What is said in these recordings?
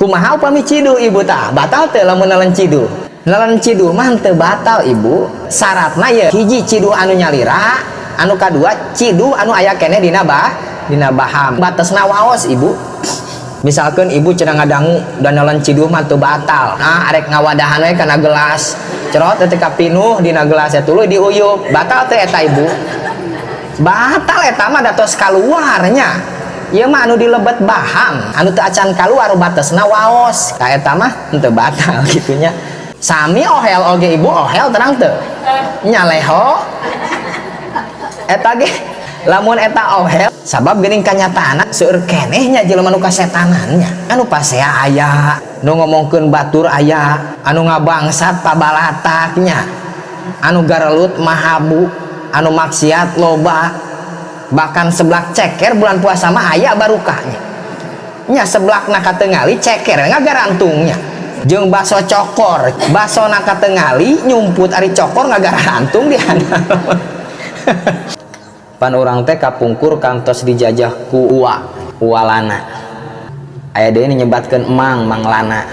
Kumaha upami ciduh, Ibu? Tah, batal teu lamun nelen ciduh? Nelen ciduh mah teu batal, Ibu. Syaratna ye hiji, ciduh anu nyalira, anu kadua, ciduh anu aya keneh dina baham, batesna waos, Ibu. Misalkan Ibu cenah ngadangu dan nelen ciduh mah teu batal. Nah, arek ngawadahan we kana gelas, cerot teh kapinuh dina gelas, tuluy diuyup, batal teh eta, Ibu? Batal eta mah, da tos kaluarnya. Ieu mah anu dilebet baham, anu teu acan kaluar, batesna waos ka, eta mah henteu batal gitunya. Sami ohel oge, Ibu. Ohel terang teu nya? Leho eta ge. Lamun eta ohel, sabab geuning kanyataanna seueur keneh nya jelema nu kasetanannya, anu pasea aya, nu ngomongkeun batur aya, anu ngabangsat pabalataknya, anu garelut mahabu, anu maksiat loba. Bahkan seblak ceker bulan puasa mah aya barukahnya nya. Seblak na katengali, ceker ngagarantungnya, jeung bakso cokor, bakso na katengali nyumput, ari cokor ngagarantung di handap. Pan urang teh kapungkur kantos dijajah ku Uwa Uwalana. Aya deui nyebatkeun Emang Mang Lana.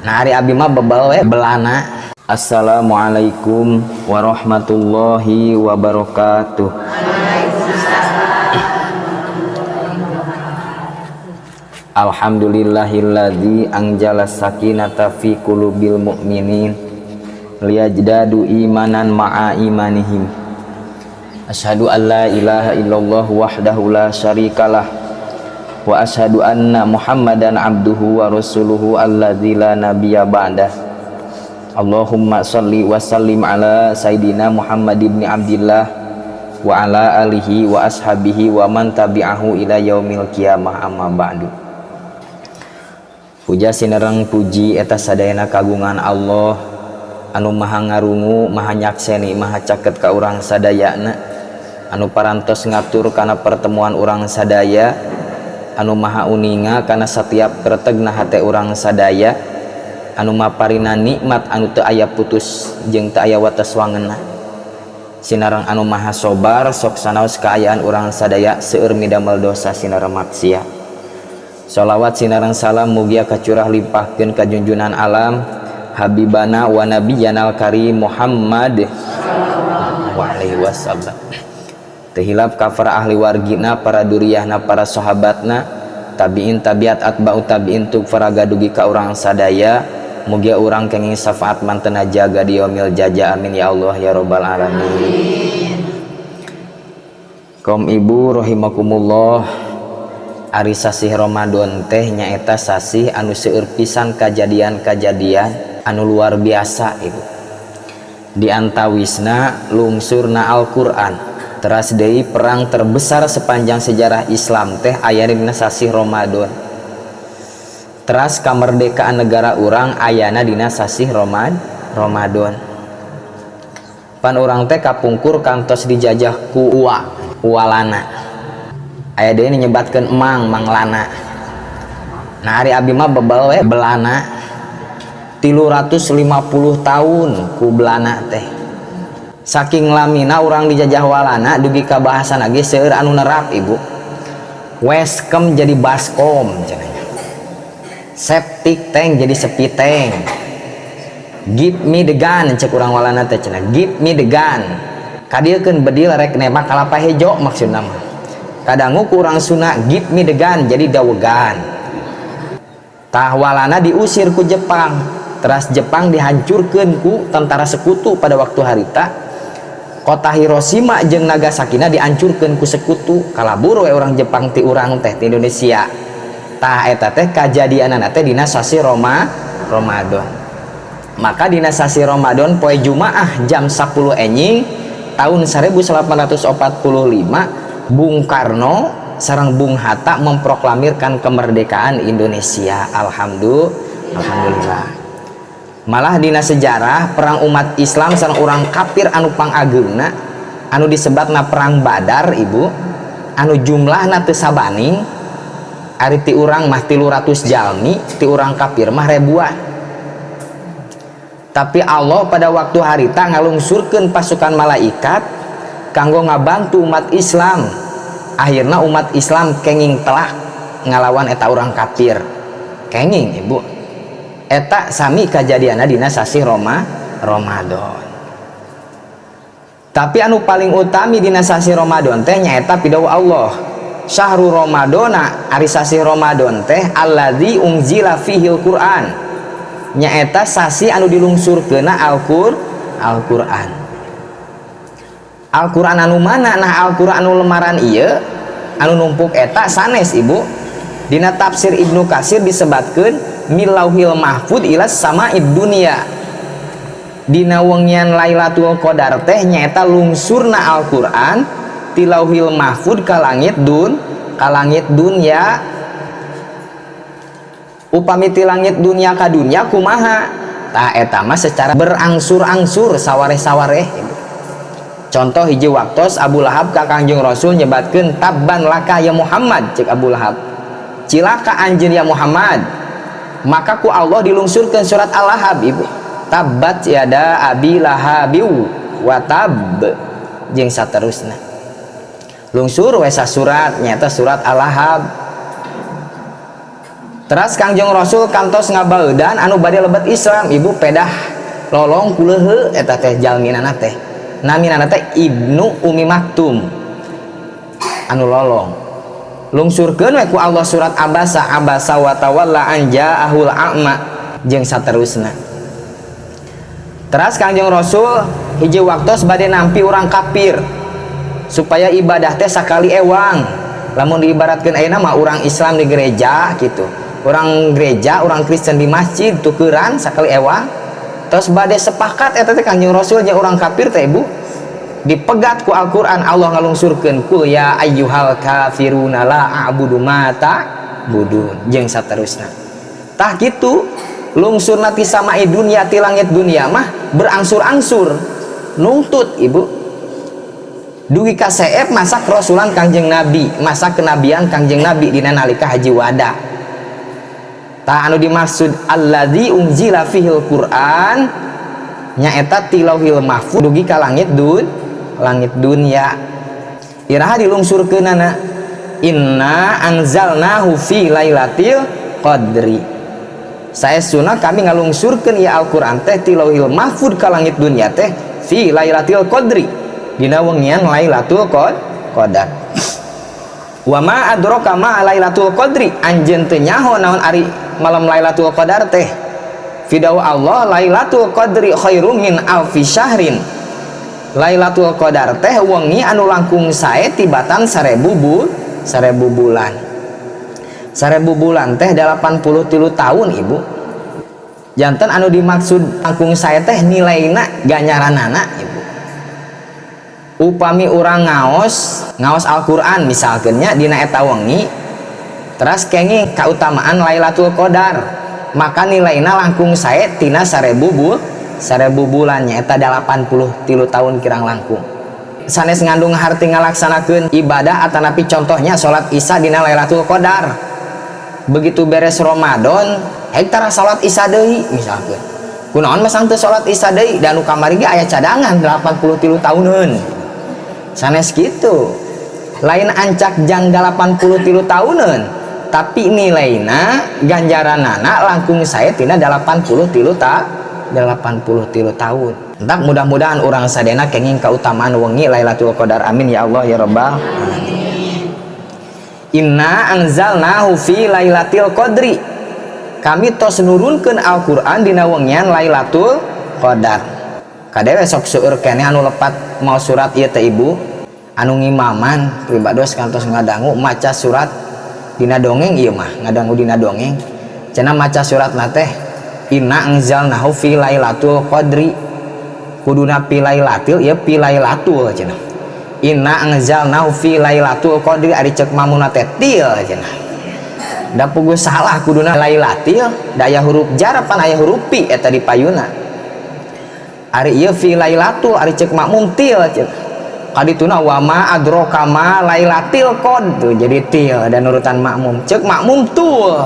Nah, ari abi mah bebel we belana. Assalamualaikum warahmatullahi wabarakatuh. Alhamdulillahilladzi anjala sakinata fi qulubil mu'minin liyajdadu imanan ma'a imanihim. Asyhadu an la ilaha illallah wahdahu la syarikalah wa asyhadu anna Muhammadan abduhu wa rasuluhu alladzi la nabiyya ba'dah. Allahumma salli wa sallim ala sayidina Muhammad ibni Abdillah wa ala alihi wa ashabihi wa man tabi'ahu ila yaumil qiyamah, amma ba'du. Puja sinereng puji eta sadayana kagungan Allah anu maha ngarungu, maha nyakseni, maha caket ka urang sadayana, anu parantos ngatur kana pertemuan urang sadaya, anu maha uninga kana setiap kretegna hate urang sadaya, anu maparina nikmat anu teu aya putus jeung teu aya wates wangenna, sinareng anu maha sobar sok sanaos kaayaan urang sadaya seueur midamel dosa sinareng maksiat. Salawat sinareng salam mugia kacurah limpahkeun ka junjunan alam, Habibana wa nabiyanal karim Muhammad sallallahu alaihi wasallam. Teu hilap ka para ahli wargina, para duriyahna, para sahabatna, tabiin, tabiat, atba'u tabiin, tuk faraga dugi ka urang sadaya. Mugia urang kenging syafaat mantena jaga di yaumil jaza. Amin ya Allah ya rabbal alamin. Kaum ibu rahimakumullah, ari sasih Ramadan teh nyaeta sasih anu seueur pisan kajadian-kajadian anu luar biasa, Ibu. Di antawisna lungsurna Al-Qur'an. Teras deui, perang terbesar sepanjang sejarah Islam teh aya dina sasih Ramadan. Teras kamerdekaan negara urang ayana dina sasih Ramadan. Pan urang teh kapungkur kantos dijajah ku Uwa Uwalana. Aya deui nyebatkeun Emang Mang Lana. Nah, ari abi mah bebel we belana. 350 tahun ku belana teh. Saking lamina urang dijajah Walana, dugi ka bahasana ge seueur anu nerap, Ibu. Weskem jadi baskom cenah. Septic tank jadi sepi tank. Give me the gun, cek urang Walana teh cenah. Give me the gun. Kadieukeun bedil rek nembak kalapa hejo maksudna mah. Kadangu ku urang Sunda give me the gun jadi dawegan. Tah, Walana diusir ku Jepang. Teras Jepang dihancurkan ku tentara sekutu pada waktu harita. Kota Hiroshima jeung Nagasaki na dihancurkan ku sekutu. Kalabur we orang Jepang ti urang teh, ti Indonesia. Tah, eta teh kajadianana teh dina sasih Ramadan. Maka dina sasih Ramadan poe Jumaah jam 10 enjing tahun 1845, Bung Karno sareng Bung Hatta memproklamirkan kemerdekaan Indonesia. Alhamdulillah. Malah dina sejarah perang umat Islam sareng orang kafir anu pangageungna anu disebatna perang Badar, Ibu, anu jumlahna teu sabaning. Ari ti urang mah 300 jalmi, ti urang kafir mah ribuan, tapi Allah pada waktu harita ngalungsurkeun pasukan malaikat kanggo ngabantu umat Islam. Akhirnya umat Islam kenging telak ngalawan eta orang kafir. Kenging, Ibu. Eta sami kajadianna dina sasih Ramadan. Tapi anu paling utami dina sasih Ramadan teh nyaeta pidawuh Allah. Syahrul Ramadana, ari sasih Ramadan teh, alladzi unzila fihil Quran. Nyaeta sasih anu dilungsurkeunna Al-Qur'an. Al-Qur'an anu mana? Nah, Al-Qur'an anu lemaran ieu anu numpuk eta sanes, Ibu. Dina tafsir Ibnu Katsir disebatkeun min Lauhil Mahfud ila samaid dunia. Dina wengian Lailatul Qadar teh nyaeta lungsurna Al-Qur'an ti Lauhil Mahfud ka langit dunya. Upami ti langit dunia ka dunya kumaha? Tah, eta mah secara berangsur-angsur, sawareh-sawareh. Contoh, hiji waktos Abu Lahab ka Kangjeng Rasul nyebatkeun, "Tabban laka ya Muhammad." Cek Abu Lahab, "Cilaka anjeun ya Muhammad." Maka ku Allah dilungsurkeun surat Al-Lahab, Ibu, tabbat yada abi lahabiw wa tab jeung saterusna. Lungsur we surat nyata surat Al-Lahab. Teras Kangjeng Rasul kantos ngabaeudan anu bade lebet Islam, Ibu, pedah lolong kuleuheu eta teh. Jalminana teh namina teh Ibnu Umi Maktum anu lolong. Lungsurkeun we ku Allah surat Abasa, abasa wa tawalla an ja'ahul a'ma jeung saterusna. Teras Kangjeng Rasul hiji waktos bade nampi urang kafir supaya ibadah teh sakali ewang. Lamun diibaratkeun ayeuna mah urang Islam di gereja gitu, orang gereja, orang Kristen di masjid, tukeran sakali ewang. Terus bade sepakat eta teh Kangjeng Rasul jeung urang kafir teh, Ibu, dipegat ku Al-Qur'an. Allah ngalungsurkeun kul ya ayyuhal kafiruna la a'budu ma ta'budun jeung saterusna. Tah, kitu lungsurna ti samai dunia, ti langit dunia mah berangsur-angsur nungtut, Ibu, dugi ka seep masa kerasulan Kangjeng Nabi, masa kenabian Kangjeng Nabi dina nalika haji wada. Tah, anu dimaksud alladzi unzila fihil Quran nyaeta ti Lauhil Mahfuz dugi ka langit dunya. Iraha dilungsurkeunana? Inna anzalnahu fi lailatul qadri. Saestuna kami ngalungsurkeun ieu Al-Qur'an teh ti Lauhil Mahfuz ka langit dunya teh fi lailatul qadri, dina wengian Lailatul Qadar. Wa ma adraka ma Lailatul Qadri, anjeun teu nyaho naon ari malam Lailatul Qadar teh? Pidawuh Allah, Lailatul Qadri khairum min alfi syahrin. Lailatul Qadar teh wengi anu langkung sae tibatan 1000 bulan. 1000 bulan teh 83 tahun, Ibu. Janten anu dimaksud langkung sae teh nilaina, ganjaranana, Ibu. Upami urang ngaos ngaos Al-Qur'an misalkeunnya dina eta wengi, teras kenging kautamaan Lailatul Qadar, maka nilaina langkung sae tina 1000 bulannya eta 83 tahun kirang langkung. Sanes ngandung harti ngalaksanakeun ibadah atanapi contohnya salat Isya dina Lailatul Qadar, begitu beres Ramadan hek tara salat Isya deui misalkeun. Kunaon masang teu salat Isya deui dan nu kamari ge aya cadangan 83 tahuneun? Sanes gitu. Lain ancak jang 83 tahuneun, tapi nilaina, ganjaranana langkung sae tina 83 tahun. Entah, mudah-mudahan urang sadayana kenging keutamaan wengi Lailatul Qadar. Amin ya Allah ya Rabbal alamin. Inna anzalnahu fi Lailatul Qadri, kami tos nurunkeun Al-Qur'an dina wengian Lailatul Qadar. Kadewe sok seueur keneh anu lepat mau surat ieu teh, Ibu. Anu ngimaman pribados kantos ngadangu maca surat dina dongeng. Ieu mah ngadangu dina dongeng, cenah maca surat teh inna anzalnahu fi Lailatul Qadri, kuduna fi lailatil ya fi lailatul. Cenah inna anzalnahu fi Lailatul Qadri, ari cek mamuna teh til cenah. Da puguh salah, kuduna lailatil, da aya huruf jar pan aya huruf fi eta di payuna. Ari ieu fi lailatul, ari cek makmum til cenah. Kadituna wa ma adraka ma lailatil qad tuh jadi til dan urutan makmum, cek makmum tul.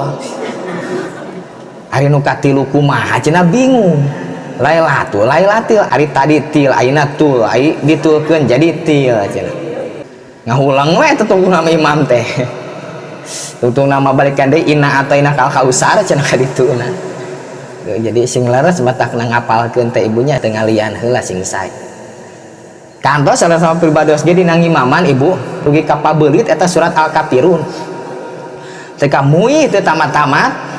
Ari nu katilu kumaha cenah, bingung. Lailatul, lailatil, ari tadi til, ayeuna tul, ari ditulkeun jadi til cenah. Ngahulang we teh tunggu nama imam teh. Tungtung nama balikan deui, inna a'tainakal kausar cenah ka dituna. Jadi sing leres, matakna ngapalkeun teh ibunya teu ngalian heula, sing sae. Kantos salah sama pribados ge dina ngimaman, ibu, dugi ka pabeulit eta surat Al-Kafirun. Teu kamuih, teu tamat-tamat.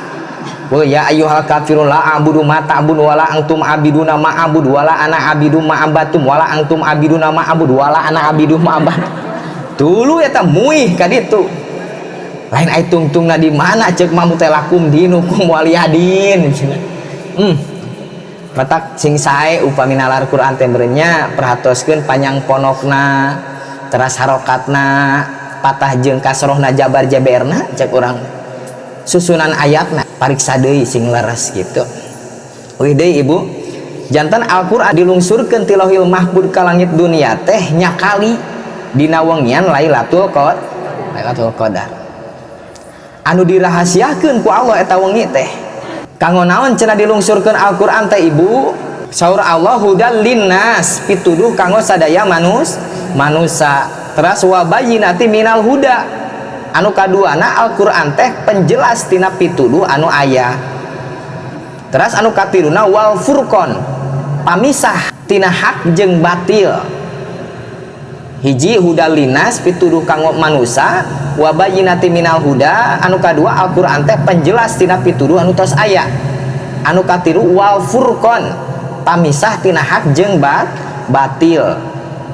Wa ya ayyuhal kafirun la a'budu ma ta'budu wala antum abiduna ma a'budu wala ana abidu ma abatum wala antum abiduna ma a'budu wala ana abidu ma abad. Tulu eta muih ka ditu. Lain ai tungtungna di mana, ceuk mamu teh lakum dinukum waliyadin. Matak sing sae upami nalar Quran teh meureun perhatoskeun panjang ponokna, teras harokatna, patah jeung kasrohna, jabar jeberna cek urang. Susunan ayatna pariksa deui sing leres gitu. Wih deui, ibu. Janten Al-Qur'an dilungsurkeun ti Lauhil Mahfud ka langit dunia teh nyakali dina wengian Lailatul Qadar. Lailatul Qadar. Anu dirahasiakeun ku Allah eta wengi teh. Kanggo naon cenah dilungsurkeun Al-Qur'an teh, ibu? Saur Allah, hudal linnas, pituduh kanggo sadaya manusa. Teras wa bayyinati minal huda. Anu kaduana, Al-Qur'an teh penjelas tina pituduh anu aya. Teras anu katiluna, wal furqon, pamisah tina hak jeung batil. Hiji, hudal linnas, pituduh kanggo manusa, wa bayyinati minal huda, anu kadua Al-Qur'an teh penjelas tina pituduh anu tos aya. Anu katilu, wal furqon, pamisah tina hak jeung batil,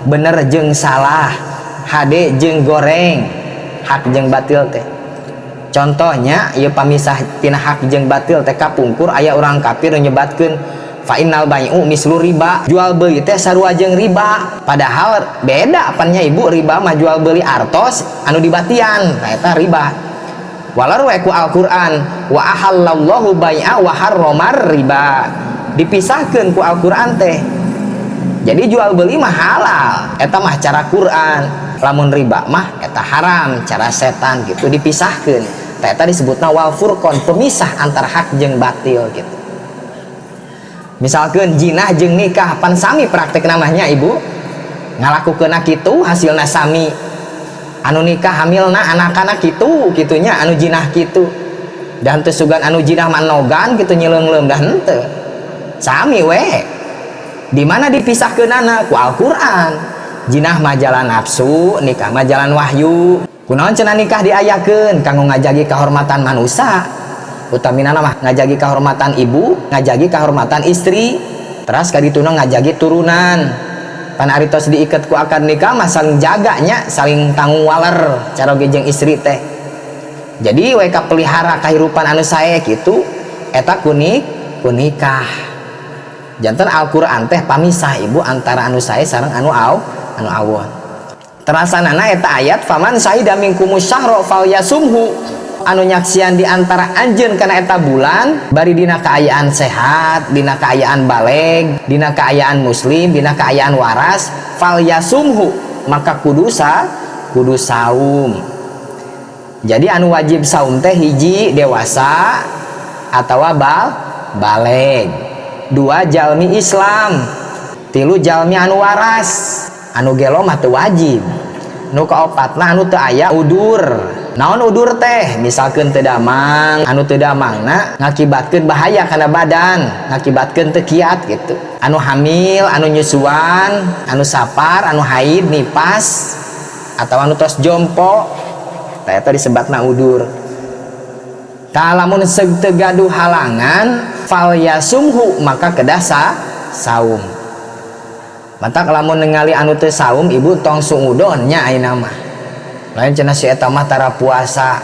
bener jeung salah, hade jeung goreng, hak jeung batil teh. Contohnya ieu pamisah tina hak jeung batil teh, kapungkur aya orang kafir nyebatkeun fa innal bai'u mislu riba, jual beli teh sarua jeung riba, padahal beda apannya, ibu. Riba mah jual beli artos anu dibatian, nah eta riba. Walar we ku Al-Qur'an, wa ahallallahu bai'a wa harramar riba, dipisahkeun ku Al-Qur'an teh. Jadi jual beli mah halal, eta mah cara Quran, lamun riba mah eta haram, cara setan gitu. Dipisahkeun teh, eta disebutna wal furqon, pemisah antara hak jeung batil gitu. Misalkan jinah jeung nikah, pan sami praktek namanya, ibu, ngalakukeunna kitu, hasilna sami. Anu nikah hamilna anak-anak kitu kitunya, anu jinah kitu, dan teu sugan anu jinah manogan kitu, nyeleungleum, dah henteu, sami we. Di mana dipisahkeunana ku Al-Qur'an? Jinah mah jalan nafsu, nikah mah jalan wahyu. Kunaon cenah nikah diayakeun? Kanggo ngajagi kehormatan manusia, utamina mah ngajagi kehormatan ibu, ngajagi kehormatan istri, teras kadituna ngajagi turunan. Pan ari tos diiket ku akad nikah mah saling jaganya, saling tanggung waler cara jeung istri teh. Jadi we pelihara kehidupan anu sae gitu, eta ku nikah. Janten Al-Qur'an teh pamisah, ibu, antara anu sae sareng anu awon. Terasanana eta ayat faman syahida minkumus syahra falyasumhu, anu nyaksian di antara anjeun kana eta bulan bari dina kaayaan sehat, dina kaayaan baleg, dina kaayaan muslim, dina kaayaan waras, falyasumhu, maka kudu saum. Jadi anu wajib saum teh hiji, dewasa atau baleg, dua, jalmi Islam, tilu, jalmi anu waras, anu gelo mah teu wajib, nu kaopatna anu teu aya udur. Naon udur teh? Misalkan teu damang, anu teu damangna ngakibatkeun bahaya kana badan, ngakibatkeun teu kiat gitu, anu hamil, anu nyusuan, anu sapar, anu haid nipas, atau anu tos jompo. Tah, eta disebutna udur. Tah, lamun teu gaduh halangan, fal yasumhu, maka kedah saum. Matak lamun ningali anu teu saum, ibu, tong suudon nya. Ayeuna mah lain cenah, si eta mah tara puasa,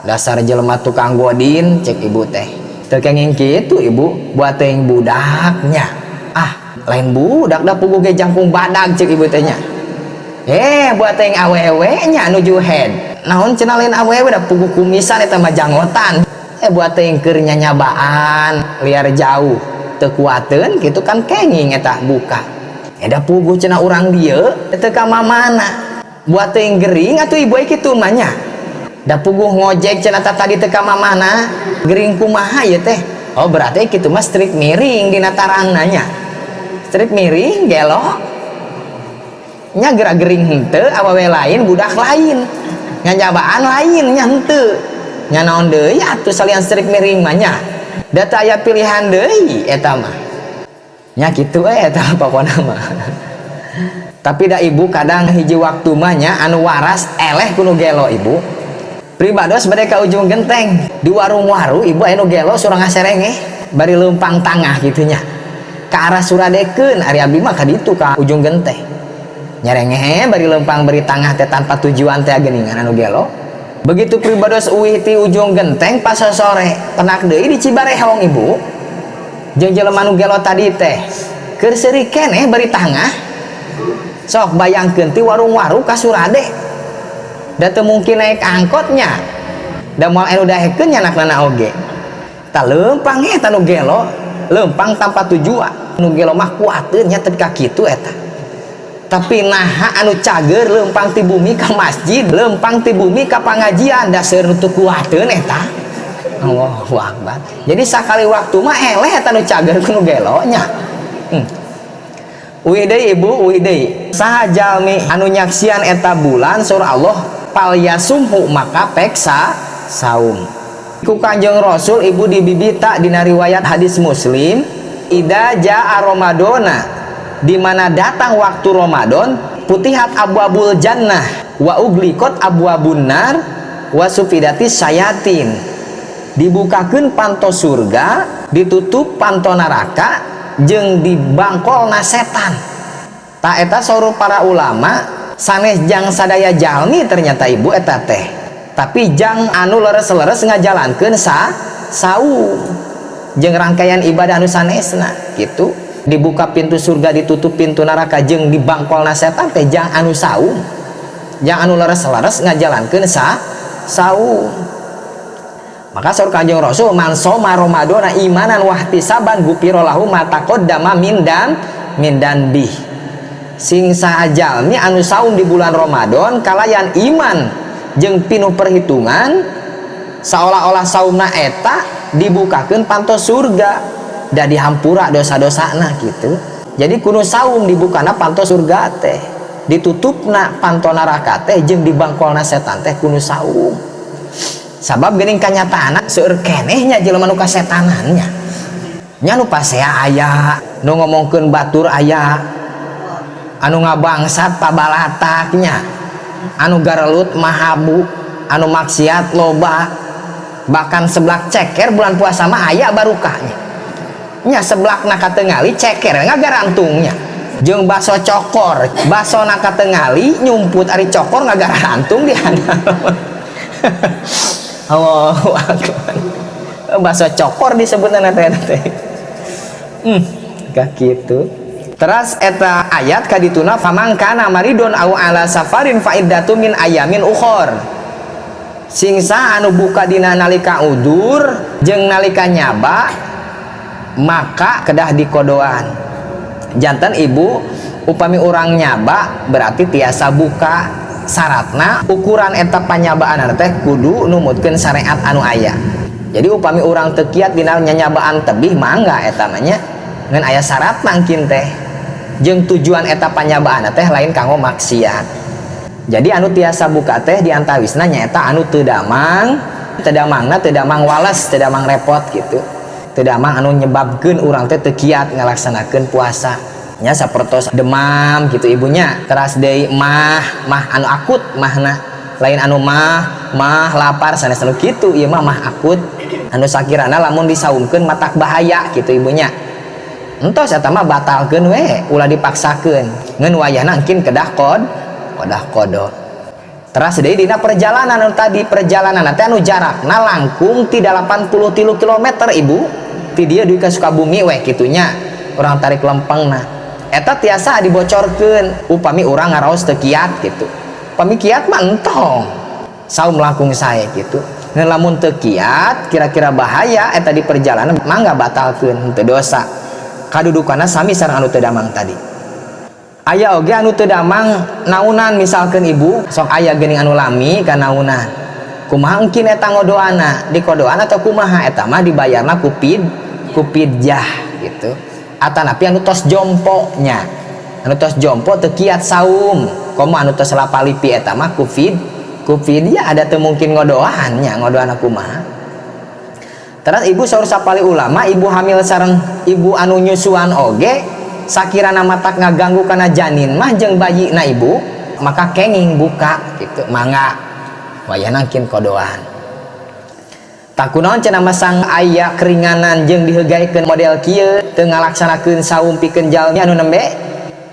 dasar jelema tukang godin, cek ibu teh. Teu kenging kitu, ibu, buat teuing budaknya. Ah, lain budak da puguh ge jangkung badag, cek ibu teh nya. Eh, buat teuing awewe nya, nuju head. Naon cenah lain awewe, da puguh kumisan eta mah, janggotan. Eh, buat teuing keur nyanyabaan liar jauh teu kuateun gitu kan, kenging eta buka. Eta puguh cenah urang dieu teu ka mamana. Buat teuing gering atuh, ibu, kitu mah nya. Da puguh ngojek cenah tadi teu ka mamana, gering kumaha ieu teh? Oh, berarti kitu mah strik miring dina tarangna nya. Strik miring gelo. Nya gerak gering henteu, awewe lain, budak lain. Nganyabaan lain nya henteu. Nya naon deui atuh salian strik miring mah nya. Da teu aya pilihan deui eta mah. Nya kitu we eta pokona mah. Tapi da ibu kadang hiji waktu mah nya anu waras eleh ku nu gelo ibu. Pribados bade ka Ujung Genteng di warung-waru ibu anu gelo surang ngaserengeh bari leumpang tangah kitu nya. Ka arah Suradekeun ari abdi mah ka ditu ka Ujung Genteng. Nyerengeh bari leumpang bari tangah teh tanpa tujuan teh geuningan anu gelo. Begitu pribados uih ti Ujung Genteng pas sore penak deui di Cibarehong ibu. Jeung jelema nu gelo tadi teh keur seuri keneh bari tangah. Sok bayangkeun ti warung-waru ka Surade. Da teu mungkin naik angkotnya. Da moal anu daekeun nya anakna oge. Tah leumpang eta nu gelo, leumpang tanpa tujuan. Nu gelo mah kuateun nya teu ka kitu eta. Tapi naha anu cager leumpang ti bumi ka masjid, leumpang ti bumi ka pangajian, da seueur nu teu kuateun eta. Allahu akbar. Jadi sakali waktu mah eleh eta nu cager ku nu gelo nya. Uih deui ibu, uih deui. Saha jalmi anu nyaksian eta bulan surah Allah fal yasumhu maka peksa saum. Ku Kanjeng Rasul ibu dibibita dina riwayat hadis Muslim, ida jaa Ramadona, di mana datang waktu Ramadan, putihat abwabul jannah wa ugliqat abwabun nar wa sufidati sayatin. Dibukakeun panto surga, ditutup panto neraka, jeung dibangkolna setan. Ta eta saur para ulama sanes jang sadaya jalmi ternyata ibu eta teh. Tapi jang anu leres-leres ngajalankeun saum jeung rangkaian ibadah anu sanesna gitu. Dibuka pintu surga, ditutup pintu neraka jeung dibangkolna setan teh jang anu saum. Jang anu leres-leres ngajalankeun saum. Maka saur Kanjeng Rasul man soma Ramadana imanan wahtisaban gufira lahu ma taqaddama min dan min danbih. Sing saha jalmi anu saum di bulan Ramadan kalayan iman jeung pinuh perhitungan seolah-olah saumna eta dibukakeun panto surga da dihampura dosa-dosana gitu. Jadi kudu saum dibukana panto surga teh, ditutupna panto neraka teh jeung dibangkolna setan teh kudu saum. Sabab geuning kanyataanna seueur keneh nya jelema nu kasetanannya. Nya nu pasea aya, nu ngomongkeun batur aya, anu ngabangsat pabalataknya, anu garelut mahabu, anu maksiat loba, bahkan seblak ceker bulan puasa mah aya barukahnya. Nya seblakna katengali ceker ngagarantungnya. Jeung baso cokor, basona katengali nyumput ari cokor ngagarantung di handap. Allahu akbar. Baso cokor disebutna teh teh. Gak gitu. Teras eta ayat kadituna faman kana maridon au ala safarin faiddatu min ayamin ukhor. Singsa anu buka dina nalika udur jeung nalika nyaba maka kedah dikodoan. Jantan ibu upami urang nyaba berarti tiasa buka. Syaratna ukuran eta panyabaan teh kudu numutkeun syariat anu aya. Jadi upami urang teu kiat dina nyanyabaan tebih mangga eta mah nya ngan aya syarat mangkin teh. Jeung tujuan eta panyabaan teh lain kanggo maksiat. Jadi anu tiasa buka teh diantawisna nyaeta anu teu damang, teu damangna teu damang wales, teu damang repot gitu. Teu damang anu nyebabkeun urang teh teu kiat ngalaksanakeun puasa. Nya sapertos demam gitu ibunya, teras deui mah, mah anu akut mahna, lain anu mah, mah lapar sanes anu kitu, ieu mah mah akut anu sakirana lamun disaumkeun matak bahaya gitu ibunya. Entos eta mah batalkeun we, ulah dipaksakeun. Ngan wayahna engkin kedah kod, kedah kodo. Teras deui dina perjalanan anu tadi, perjalanan teh anu jarakna langkung ti 83 kilometer ibu. Ti dieu dugi ka Sukabumi we kitunya, urang tarik lempengna. Eta tiasa dibocorkeun upami urang ngaraos teu kiat gitu. Upami kiat mah entong saum langkung sae gitu. Ngan lamun teu kiat kira-kira bahaya eta di perjalanan mangga batalkeun teu dosa. Kadudukanna sami sareng anu teu damang tadi. Aya oge anu teu damang naunan misalkeun ibu sok aya geuning anu lami kanaunan. Kumaha engkin eta ngodoana? Dikodoan atau kumaha eta mah dibayarna ku pidjah gitu. Atanapi anu tos jompo nya. Anu tos jompo teu kiat saum. Komo anu tos lapalipi eta mah ku Ku fidyah ada teu mungkin ngodoan nya, ngodoan kumaha. Terus ibu, saur sapali ulama, ibu hamil sareng ibu anu nyusuan oge sakirana matak ngaganggu kana janin mah jeung bayi na ibu, maka kenging buka gitu. Mangga wayahna kin kodoan. Tah, kunaon cenah masang aya keringanan jeung diheugaikeun model kieu teu ngalaksanakeun saum pikeun jalmi anu nembe?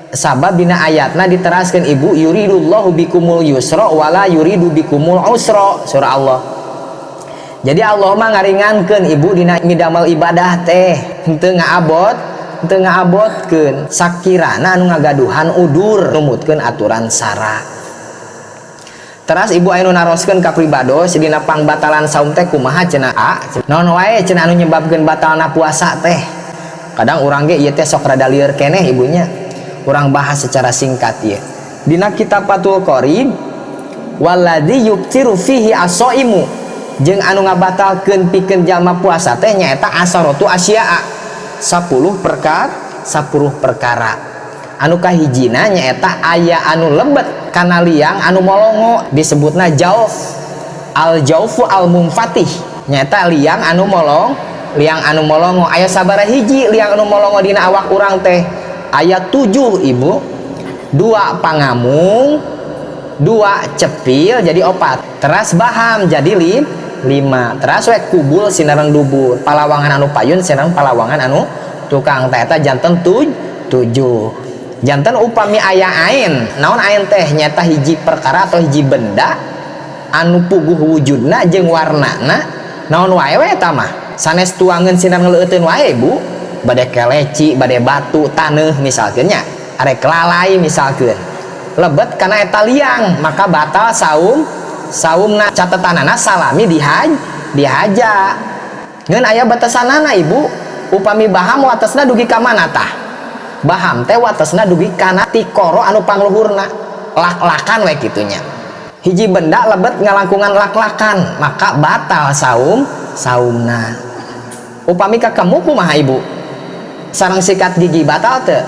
Sabab dina ayatna diteraskeun, ibu, yuridullahu bikumul yusra wala yuridu bikumul usra, surah Allah. Jadi Allah mah ngaringankeun, ibu, dina midamel ibadah teh, henteu ngaabot, henteu ngaabotkeun sakirana anu ngagaduhan udur numutkeun aturan syara. Teras ibu, anu naroskeun ka pribados dina pangbatalan saum teh kumaha cenah, a naon wae cenah anu nyebabkeun batalna puasa teh? Kadang urang ge ieu teh sok rada lieur keneh, ibunya. Urang bahas secara singkat ieu dina kitab Fathul Qorib, walladzi yuftiru fihi as-shaimu, jeung anu ngabatalkeun pikeun jalma puasa teh nyaeta asyaratu asya'a, 10 perkara. 10 perkara anu kahijina nyaeta aya anu lebet kana liang anu molongo, disebutna jauf, al jaufu al munfatih, nyaeta liang anu molong, liang anu molongo. Aya sabara hiji liang anu molongo dina awak urang teh? Aya 7, ibu. Dua pangamung, dua cepil, jadi opat. Teras baham jadi lima. Teras we kubul sinareng dubur, palawangan anu payun sinareng palawangan anu tukang. Teh eta janten tujuh. Janten upami aya ain, naon ain teh? Nyata hiji perkara atau hiji benda anu puguh wujudna jeung warnana, naon wae we eta mah, sanes tuangan sinareng leuteun wae, bu. Bade keleci, bade batu, taneuh misalkeun nya, arek lalai misalkeun, lebet kana eta liang, maka batal saum saumna. Catetanana salami dihaja. Ngeun aya batasanana, ibu. Upami baham watesna dugi ka mana tah? Baham teh watesna dugi kana tikoro anu pangluhurna, lak-lakan we kitunya. Hiji benda lebet ngalangkungan lak-lakan, maka batal saum saumna. Upami kakemu kumaha, ibu? Sareng sikat gigi batal teu?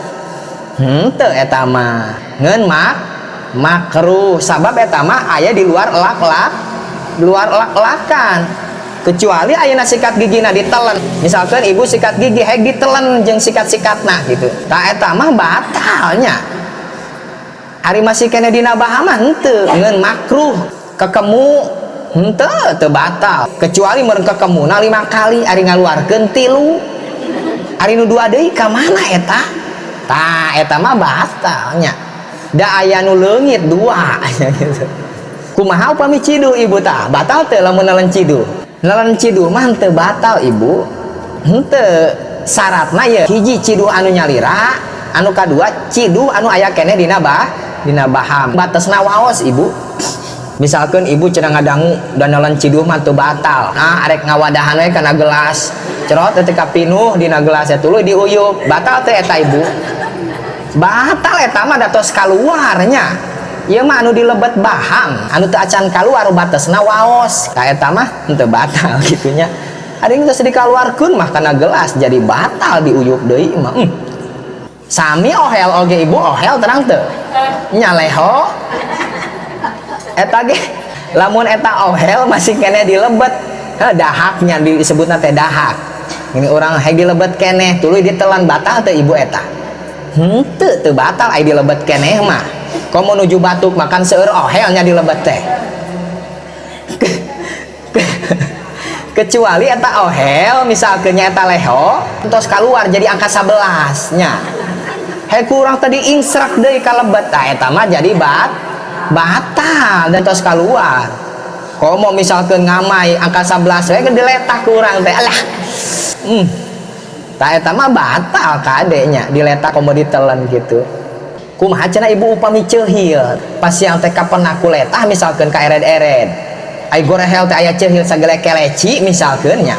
Henteu eta mah, ngeun makruh, sabab eta mah aya di luar lak-lak, luar lak-lakan. Kecuali ayeuna sikat gigina ditelen, misalkan ibu sikat gigi hek ditelen jeung sikat-sikatna gitu, tah eta mah batalnya. Ari masih kene dina baham mah henteu, ngeun makruh. Kekemu henteu, teu batal, kecuali meureun kekemuna 5 kali, ari ngaluarkeun 3, ari nu 2 deui ka mana eta? Tah, eta mah batalnya, da aya nu leungit 2 gitu. Kumaha upami ciduh, ibu? Tah, batal teu lamun nelen ciduh? Nelen ciduh mah henteu batal, ibu, henteu. Syaratna ye hiji, ciduh anu nyalira. Anu kadua, ciduh anu aya keneh dina baham, batesna waos, ibu. Misalkan ibu cenah ngadangu dan nelen ciduh mah teu batal, nah arek ngawadahan we kana gelas, cerot teh kapinuh dina gelas, tuluy diuyup, batal teh eta, ibu? Batal eta mah, da tos kaluarnya. Ieu mah anu dilebet baham anu teu acan kaluar, batesna waos. Ka eta mah henteu batal gitunya. Ada yang geus dikaluarkeun mah kana gelas, jadi batal diuyup deui mah. Sami ohel oge, ibu. Ohel terang teu nya? Leho eta ge, lamun eta ohel masih kene dilebet, heh, dahaknya disebutna teh dahak ini orang, hek dilebet keneh tuluy ditelan, batal teu, ibu, eta? Henteu, teu batal ai dilebet keneh mah. Komo nuju batuk makan seueur ohelnya dilebet teh. Kecuali eta ohel misalkan eta leho tos keluar jadi angka 11 nya, hek kurang tadi ingstrak deui kalebet, tah eta mah jadi batal dan tos keluar. Komo misalkan ngamai angka 11 we diletak kurang teh, alah, tah eta mah batal kadenya diletak komo ditelan gitu. Kumaha cenah, ibu, upami ceuhil pas yang teh kapenak ku letah, misalkan ka ered-ered, ai gorehel teh aya ceuhil sagele keleci misalkan nya?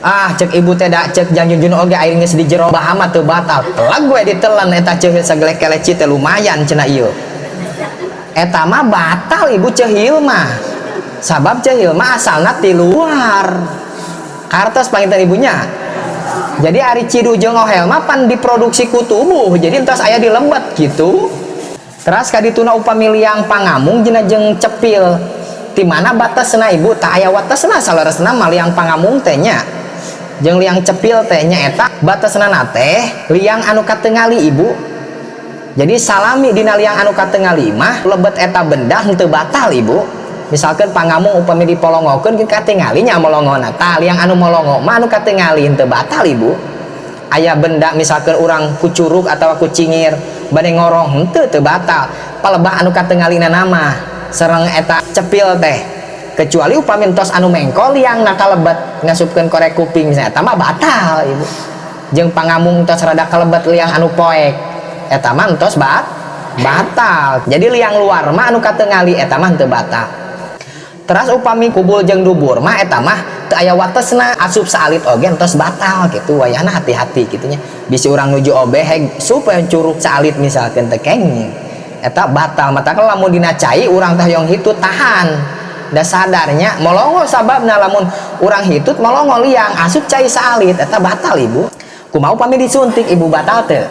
Ah, cek ibu teh, da cek jang junjun oge air geus di jero baham teu batal, pelag we ditelan eta ceuhil sagele keleci teh, lumayan cenah ieu. Eta mah batal, ibu, ceuhil mah, sabab ceuhil mah asalna ti luar. Kartos panginten ibunya. Jadi ari ciduh jeung ohel mah pan diproduksi ku tubuh, jadi entos aya di lebet gitu. Teras kadituna upami liang pangamung jina jeung cepil di mana batasna ibu? Tak aya watesna saleresna mah liang pangamung teh nya jeung liang cepil teh nya eta batasna na teh liang anu katengali ibu. Jadi salami dina liang anu katengali mah lebet eta benda henteu batal ibu. Misalkan pangamung upami dipolongokeun ge katingali nya molongona, tah liang anu molongo mah anu katingali henteu batal ibu. Aya benda misalkan urang kucuruk atau kucingir bade ngorong henteu teu batal palebah anu katingalina nama sareng eta cepil teh, kecuali upami tos anu mengkol liang na kalebet ngasupkeun korek kuping misalnya, eta mah batal ibu. Jeung pangamung tos rada kalebet liang anu poek eta mah tos batal. Jadi liang luar mah anu katingali eta mah teu batal. Teras upami kubul jeung dubur mah eta mah teu aya watesna, asup saalit oge entos batal gitu. Wayahna hati-hati kitu nya, bisi urang nuju obeh heg supaya curug saalit misalkan teu kenging eta batal. Mata lamun dina cai urang teh hoyong hitut tahan da sadarnya molongo, sababna lamun urang hitut molongo liang asup cai saalit eta batal ibu. Kumaha upami disuntik ibu, batal teu?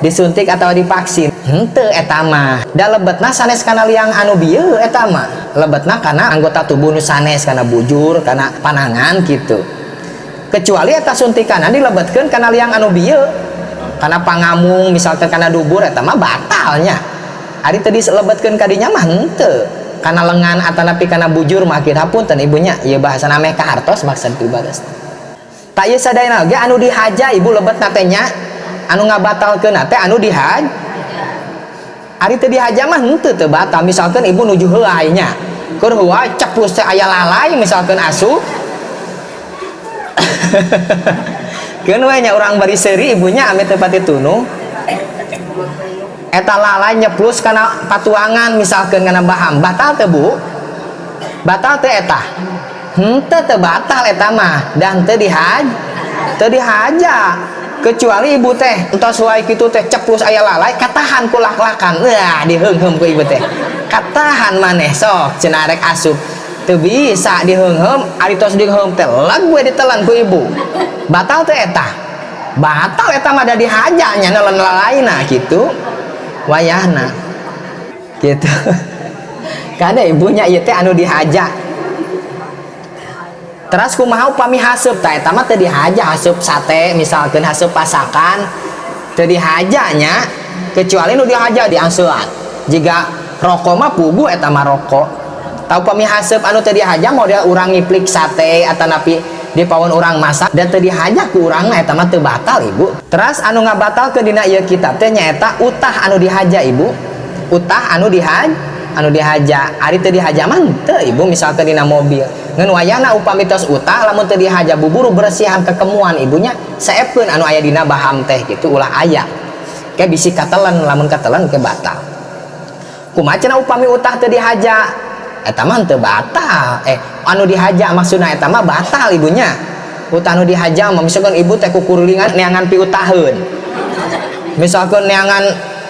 Disuntik atau divaksin henteu eta mah, da lebetna sanes kana liang anu bieu, eta mah lebetna kana anggota tubuh nu sanes, kana bujur, kana panangan gitu. Kecuali eta suntikan dilebetkeun kana liang anu bieu, kana pangamung misalkan, kana dubur, eta mah batalnya. Ari teu dilebetkeun kadinya mah henteu, kana lengan atanapi kana bujur mah kitu. Hapunten ibunya, ieu bahasana meh kahartos maksud pribadi. Tak ieu sadayana ge anu dihaja ibu lebetna teh nya, anu ngabatalkeun teh anu dihaj. Ari teu dihaja mah henteu teu batal. Misalkan ibu nuju heuay nya, keur heuay ceplus teh aya lalay misalkan asup keun we nya, urang bari seuri ibunya ame teu pati tunu eta lalay nyeplus kana patuangan misalkan, kana baham, batal teu bu? Batal teu eta? Henteu, teu batal eta mah dan teu dihaj, teu dihaja. Kecuali ibu teh entos wae kitu teh ceplus aya lalay katahan ku lak-lakan, wah diheungheum ku ibu teh, katahan maneh sok cenah rek asup teu bisa diheungheum. Ari tos diheungheum teh leg we ditelan ku ibu, batal teu eta? Batal eta mah, da dihaja nya nelen lalaina kitu wayahna gitu. Kada ibunya ieu teh anu dihaja. Teras kumaha upami haseup? Tah eta mah teu dihaja, haseup sate misalkan, haseup pasakan teu dihaja nya, kecuali nu dihaja diangsuan jika rokok mah puguh eta mah rokok. Tah upami haseup anu teu dihaja model urang ngiplik sate atanapi di pawon urang masak dan teu dihaja ku urang mah eta mah teu batal ibu. Teras anu ngabatalkeun dina ieu kitab teh nyaeta utah anu dihaja ibu, utah anu anu dihaja. Ari teu dihaja mah teu ibu, misalkan dina mobil ngan wayahna upami tos utah lamun teu dihaja buburu bersihan kekemuan ibunya, seepkeun anu aya dina baham teh gitu, ulah aya ke bisi katelan, lamun katelan ke batal. Kumaha cenah upami utah teu dihaja? Eta mah teu batal, anu dihaja maksudna eta mah batal ibunya. Utah anu dihaja mah misalkan ibu teh kukurulingan neangan piutaheun, misalkan neangan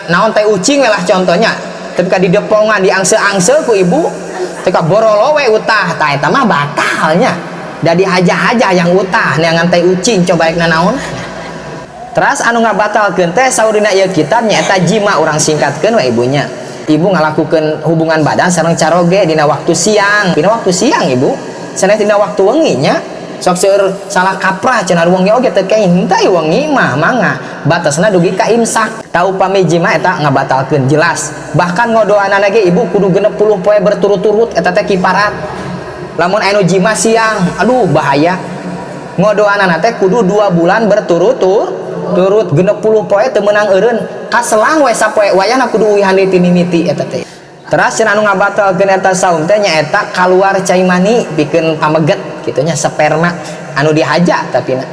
naon teh, ucing lah contohnya, ketika di depongan diangse-angse ku ibu teka borolo we utah, tah eta mah batalnya, da dihaja-haja yang utah neangan teh ucing coba rek nanaon. Teras anu ngabatalkeun teh saurina ieu kitab nyaeta jima, urang singkatkeun we ibunya. Ibu ngalakukeun hubungan badan sareng caroge dina waktu siang, dina waktu siang ibu, sanes dina waktu wengi nya. Sok seueur salah kaprah cenah wengi oge teu kenging, henteu, wengi mah mangga batasna dugi ka imsak. Tau upami jima eta ngabatalkeun jelas, bahkan ngodoanana ge ibu kudu 60 poe berturut-turut eta teh kiparat. Lamun anu jima siang aduh bahaya, ngodoanana teh kudu 2 bulan berturut-turut turut 60 poe teu meunang eureun kaselang we sapoe, wayahna kudu uihan deui ti mimiti eta teh. Teras cenah anu ngabatalkeun eta saum teh nyaeta kaluar cai mani pikeun pameget kitu nya, sperma anu dihaja. Tapi na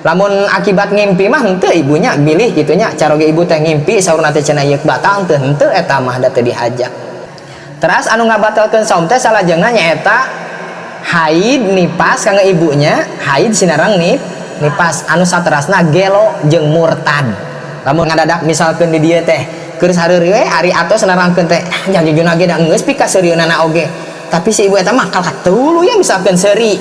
lamun akibat ngimpi mah henteu ibunya, bilih kitu nya caroge ibu teh ngimpi saurna teh cenah ieu batal teu, henteu eta mah da teu dihaja. Teras anu ngabatalkeun saum teh salajengna nyaeta haid nipas kanggo ibunya, haid sinareng nipas. Anu saterasna gelo jeung murtad. Lamun ngadadak misalkeun di dieu teh keur sareuri we ari atos nerangkeun teh jujuna ge da geus pikaseurieunana oge, tapi si ibu eta mah kalah tuluy ya misalkeun seuri,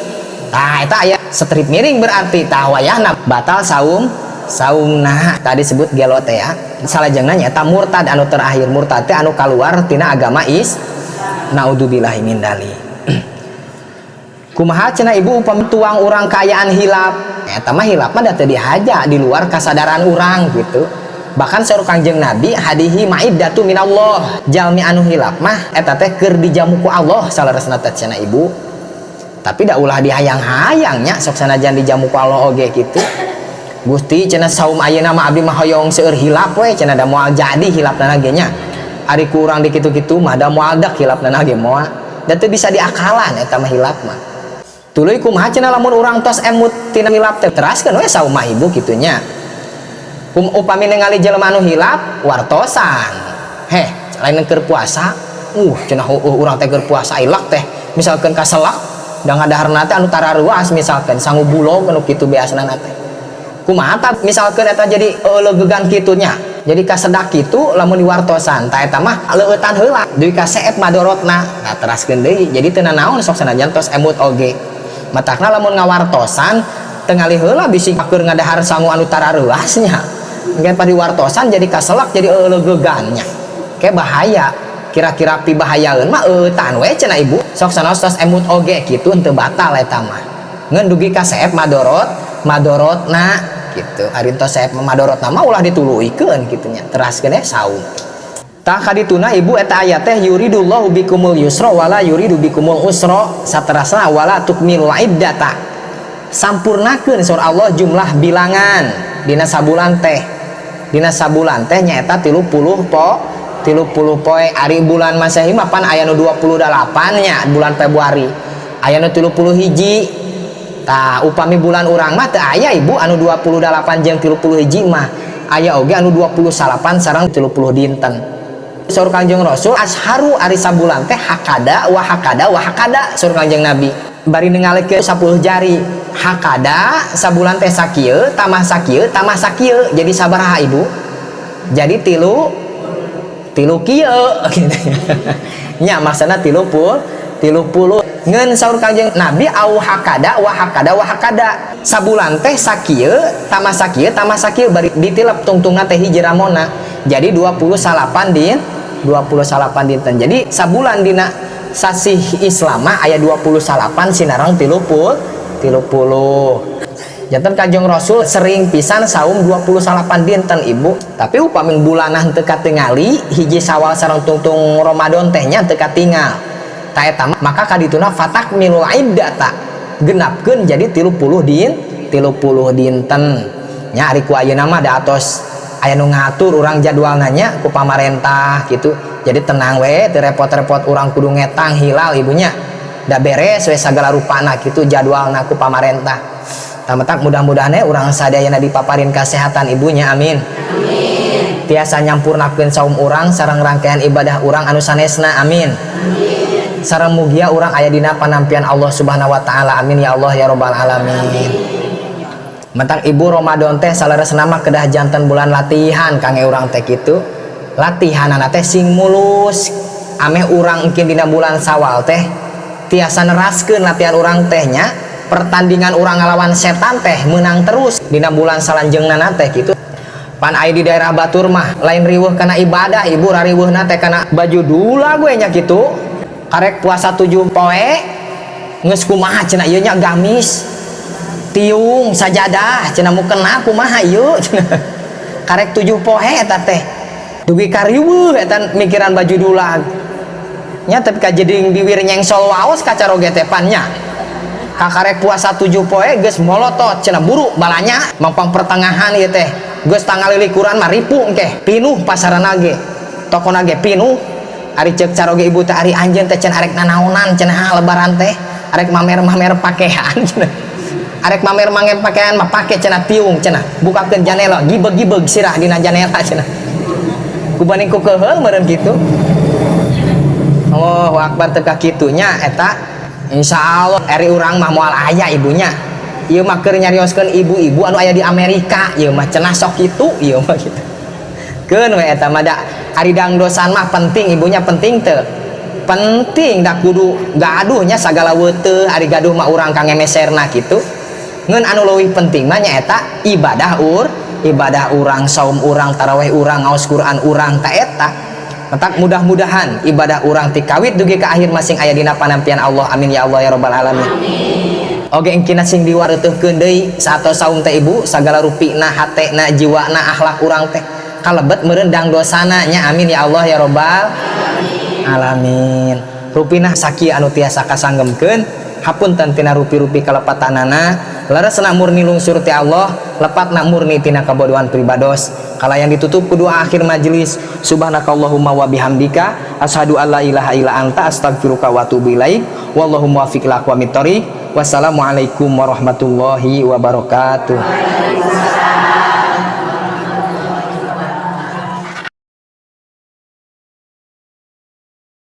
tah eta aya strip miring berarti, tah wayahna batal saum Saumna tadi sebut gelo teh ya. Salajengna nyaeta murtad anu terakhir. Murtad teh anu kaluar tina agama is. Naudzubillahi min dzalik. Kumaha cenah ibu upami tuang urang kaayaan hilap? Eta mah hilap mah da teu dihaja, di luar kasadaran urang gitu. Bahkan saur Kangjeng Nabi, hadihi ma'iddatu minallah, jalmi anu hilap mah eta teh keur dijamu ku Allah saleresna teh cenah ibu. Tapi da ulah dihayang-hayang nya, sok sanajan dijamu ku Allah oge gitu. Gusti cenah, saum ayeuna mah abdi mah hoyong seueur hilap we cenah. Da moal jadi hilapna ge nya. Ari ku urang di kitu-kitu mah da moal dak hilapna ge, moal da, teu bisa diakalan eta mah hilap mah. Tuluy kumaha cenah lamun urang tos emut tina hilap teh? Teraskeun we saum mah, ibu, kitu nya. Upami ningali jelema anu hilap, wartosan, heh, lain keur puasa cenah, urang teh keur puasa ilak teh misalkan kaselak da ngadaharna teh anu tararuas, misalkan sangu bulog anu kitu biasana teh. Kumaha tah misalkan eta jadi leugegan kitu nya, jadi kasedak kitu? Lamun diwartosan tah eta mah leueutan heula deui ka seep madorotna. Nah, teraskeun deui. Jadi teu nanaon sok sanajan tos emut oge. Matakna lamun ngawartosan tengali heula, bisi keur ngadahar sangu anu tarareuas nya. Engke pa diwartosan jadi kaselak, jadi leugegan nya, kayak bahaya. Kira-kira pi bahayaeun mah eueutan we cenah ibu. Sok sanaos tos emut oge kitu henteu batal eta mah, ngan dugi ka seep madorot madorotna gitu. Ari tos seep madorotna mah ulah dituluykeun kitu nya, teraskeun we saum. Tah, kadituna ibu, eta ayat teh yuridullahu bikumul yusra wala yuridu bikumul usra. Saterasna wala tukmilul iddata, sampurnakeun saur Allah jumlah bilangan dina sabulan teh. Dina sabulan teh nyaeta 30 po 30 poe. Ari bulan Masehi mah pan aya nu 28 nya, bulan Februari aya nu 31 hiji. Tah, upami bulan urang mah teu aya ibu anu 28 jeung 31 mah, aya oge anu 28 sareng 30 dinten. Saur Kangjeng Rasul, asharu ari sabulan teh hakada wa hakada wa hakada. Saur Kangjeng Nabi bari ningalikeun 10 jari, hakada sabulan teh sakieu tambah sakieu tambah sakieu jadi sabaraha, ibu? Jadi tilu tilu kieu gitu nya, maksudna 30 30. Ngeun saur Kangjeng Nabi au hakada wa hakada wa hakada, sabulan teh sakieu tambah sakieu tambah sakieu, bari ditilep tungtungna teh hiji ramona, jadi 28 din 28 dinten. Jadi sabulan dina sasih Islam mah aya 28 sinareng 30 30. Janten Kanjeng Rasul sering pisan saum 28 dinten, ibu. Tapi upami bulanah teu katingali hiji Sawal sareng tungtung Ramadan teh nya, teu katingal ta eta, maka kadituna fatakmilul iddata, genapkeun jadi 30 din 30 dinten nya. Ari ku ayeuna mah da atos aya nu ngatur urang jadwalna nya ku pamarentah gitu. Jadi tenang we, teu repot-repot urang kudu ngetang hilal, ibunya, da beres we sagala rupana gitu jadwalna ku pamarentah. Tamatak mudah-mudahan urang sadayana dipaparin kesehatan, ibunya, amin. Amin. Tiasa nyampurnakeun saum urang sareng rangkaian ibadah urang anu sanesna, amin. Amin. Sareng mugia urang aya dina panampian Allah Subhanahu wa taala, amin ya Allah ya rabbal alamin. Matak ibu, Ramadan teh saleresna mah kedah janten bulan latihan kangge urang teh kitu. Latihanana teh sing mulus ameh urang engkin dina bulan Sawal teh tiasa neraskeun latihan urang teh nya. Pertandingan urang ngalawan setan teh menang terus dina bulan salanjeungna teh gitu. Pan aya di daerah batur mah lain riweuh kana ibadah, ibu, rariweuhna teh kana baju dula gue nya gitu. Karek puasa 7 poe geus kumaha cenah ieu nya, gamis tiung sajadah cenah, mukena kumaha ieu cenah. Karek 7 poe eta teh dugi ka riweuh eta mikiran baju dulag nya. Tapi kajeding biwir nyengsol waos kacaroge teh pan nya. Kakarek puasa 7 poe geus molotot cenah, buru balanya mangpang pertengahan ieu teh geus tanggal likuran mah ripu engke pinuh pasarana ge, tokona ge pinuh. Ari ceuk caroge ibu teh, ari anjeun teh cenah arek nanaonan cenah lebaran teh? Arek mamer-mamer pakaian cenah. Arek mamer-mamer pakaian mah pake cenah tiung cenah, bukakeun janela, gibeg-gibeg sirah dina janela cenah, kubaning ku keuheul meureun kitu. Allahu akbar, teu kitunya eta. Insya Allah eri urang mah moal aya, ibunya. Ieu mah keur nyarioskeun ibu-ibu anu aya di Amerika ieu mah cenah, sok kitu ieu mah kitu. Keun we eta mah. Da ari dangdosan mah penting, ibunya. Penting teu? Penting. Da kudu gaduhnya sagala weuteuh, ari gaduh mah urang kangge meserna kitu. Ngeun anu leuwih penting mah nyaeta ibadah. Ibadah urang, saum urang, taraweh urang, ngaos Quran urang, ta eta. Matak mudah-mudahan ibadah urang ti kawit dugi ka akhir masing aya dina panampian Allah. Amin ya Allah ya rabbal alamin. Oge engkina sing diwareutuhkeun deui saatos saum teh, Ibu, sagala rupina, hatena, jiwana, akhlak urang teh kalebet meurendang dosana nya. Amin ya Allah ya rabbal alamin. Rupina sakieu anu tiasa kasanggemkeun, hapunten tina rupi-rupi kalepatanana. Leresna murni lungsur ti Allah, lepatna murni tina kabodohan pribados. Kalayan ditutup ku doa akhir majelis. Subhanakallahumma wa bihamdika asyhadu alla ilaha illa anta astaghfiruka wa atubu ilaik. Wallahu muwaffiq ila aqwamit thoriq. Wassalamualaikum warahmatullahi wabarakatuh.